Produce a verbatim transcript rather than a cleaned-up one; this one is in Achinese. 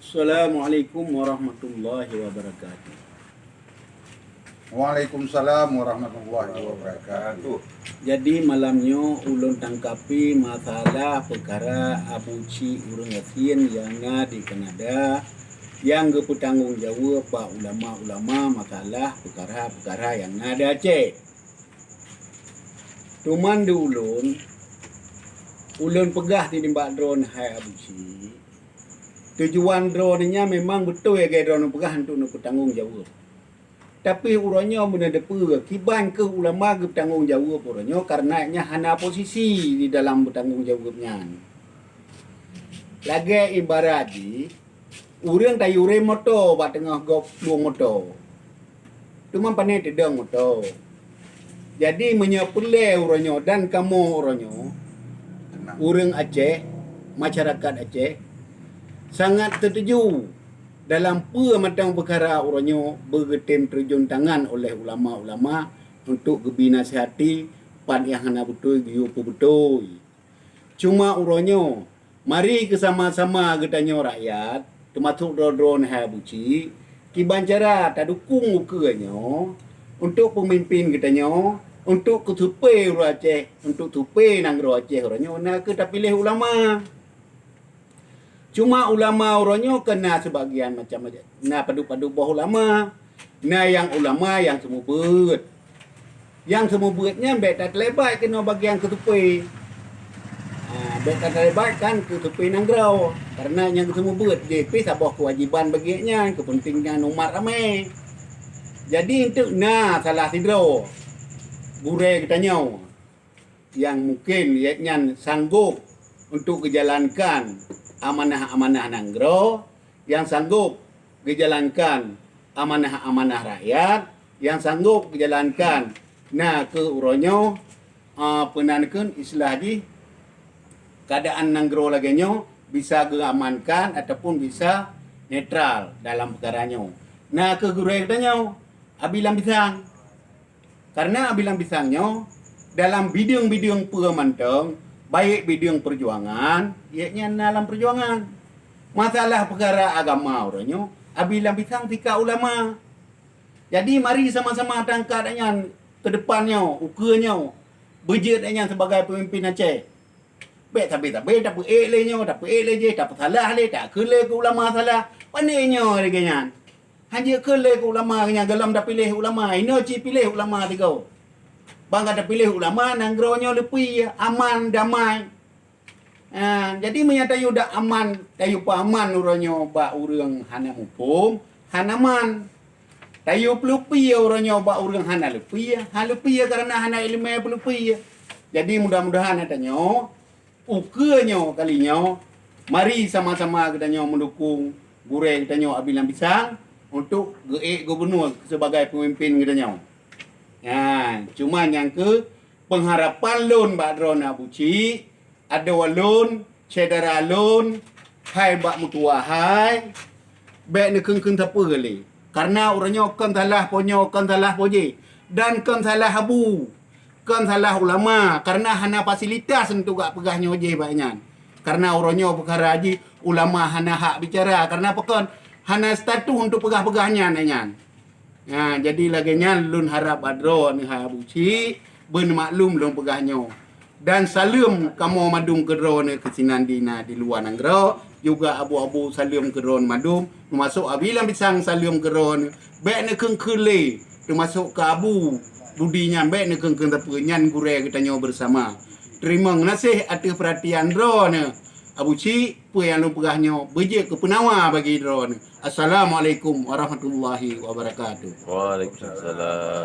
Assalamualaikum warahmatullahi wabarakatuh. Waalaikumsalam warahmatullahi wabarakatuh. Jadi malam nyoe ulôn tangkapi masalah peukara Abu Chik ureuëng gasien nyang na di Kanada, nyang geupeutanggong jaweueb bak ulama-ulama masalah peukara-peukara nyang na di Aceh. Teuma di ulôn, ulôn peugah sinibak droeneuh hai Abu Chik, tujuan droeneuh nyan memang beutôi lagée droeneuh peugah untuk neupeutanggong jaweueb. Tapi uroe nyoe meuneudeue kiban keuh ulama geupeutanggong jaweueb uroe nyoe, kareuna nyan hana posisi di dalam peutanggong jaweueb nyan. Lagée ibarat jih, ureuëng tayue rem moto bak teungoh gob lueng moto. Teuma pane teudong moto. Jadi meunyoe peureulée uroe nyoe dan kamoe uroe nyoe, ureuëng Aceh, masyarakat Aceh, sangat teutuju dalam peue mantong peukara uroe nyoe beugeutem teurjun tangan oleh ulama-ulama untuk geubinasihati, pat nyang hana beutôi geuyue peubeutôi. Cuma uroe nyoe, mari keusama-sama geutanyoe rakyat, teumasok droe-droe hai Abu Chik, kiban cara tadukong ukeue nyoe untuk peumimpin geutanyoe, untuk keuteupé ureuëng Aceh, untuk teupé nanggroe Aceh uroe nyoe na keuh tapiléh ulama. Cuma ulama uroe nyoe kan na sibagian macam-macam. Na padub-padub boh ulama. Na nyang ulama nyang seumeubeuet. Nyang seumeubeuet nyan bék tateulibat keunoe bagian keuteupé. Ha, bék tateulibat kan keuteupé nanggroe. Kareuna nyang seumeubeuet jih pih saboh keuwajiban bagi nyan, keupeuntengan umat ramé. Jadi, enteuk na salah sidroe gurée geutanyoe nyang mungken nyan sanggôp untuk geujalankan amanah-amanah nanggroe, nyang sanggôp geujalankan amanah-amanah rakyat, nyang sanggôp geujalankan na keuh uroe nyoe, a, peunan kheun istilah jih, keadaan nanggroe lagée nyoe bisa geuamankan ataupun bisa netral dalam peukara nyoe. Na keuh gurée geutanyoe, Abi Lam Pisang. Kareuna Abi Lam Pisang nyoe dalam bideueng-bideueng peue mantong, baik bideueng peujuangan, ié nyan na lam peujuangan. Masalah peukara agama uroe nyoe, Abi Lam Pisang sikak ulama. Jadi mari sama-sama tangkat nyan keu depan nyoe, ukeue nyoe, beujeuet nyan sibagai peumimpin Aceh. Bék sabe-sabe tapeuék lé nyoe, tapeuék lé jih, tapeusalah lé, takheun lé keu ulama salah. Pane nyoe lagée nyan. Hanjeuet kheun lé keu ulama nyan gohlom tapiléh ulama, inoe ci piléh ulama sigoe. Ban ka tapiléh ulama nanggroe nyoe leupie, aman, damai. Ha, jadi meunyoe tayue dak aman, tayue peuaman uroe nyoe bak ureuëng hana muphom, hana man. Tayue peuleupie uroe nyoe bak ureuëng hana leupie, ha leupie kareuna hana iéleumé peuleupie. Jadi mudah-mudahan tanyoe ukeue nyoe kali nyoe, mari sama-sama geutanyoe meudukong gurée geutanyoe Abi Lam Pisang untuk geuék gubunur sibagai peumimpin geutanyoe. Nyan, cuma nyang keuh peungharapan lôn bak droeneuh Abu Chik, adoe lôn, syedara lôn, hai bak meutuwah hai, bék neukheun-kheun sapeue lé. Kareuna uroe nyoe kon salah po nyoe, kon salah po jih, dan kon salah abu, kon salah ulama, kareuna hana fasilitas untuk gak peugah nyoe jih bak nyan. Kareuna uroe nyoe peukara jih ulama hana hak bicara, kareuna pakon hana status untuk peugah-peugah nyan, nyan. Ha, jadi lagée nyan lôn harab bak droeneuh hai Abu Chik, beuneumaklum lôn peugah nyoe. Dan saleuem kamoe mandum keu droeneuh keusinan di na di luwa nanggroe, juga abu-abu saleuem keu droeneuh mandum, teumasok Abi Lam Pisang saleuem keu droeneuh. Bék neukheun-kheun lé, teumasok keu Abu Budi nyan bék neukheun-kheun sapeue, nyan gurée geutanyoe beusama. Teurimong gaséh ateueh peuratian droeneuh. Abu Chik, peue nyang lôn peugah nyoe beujeuet keu peunawa bagi droeneuh. Assalamualaikum warahmatullahi wabarakatuh. Waalaikumsalam.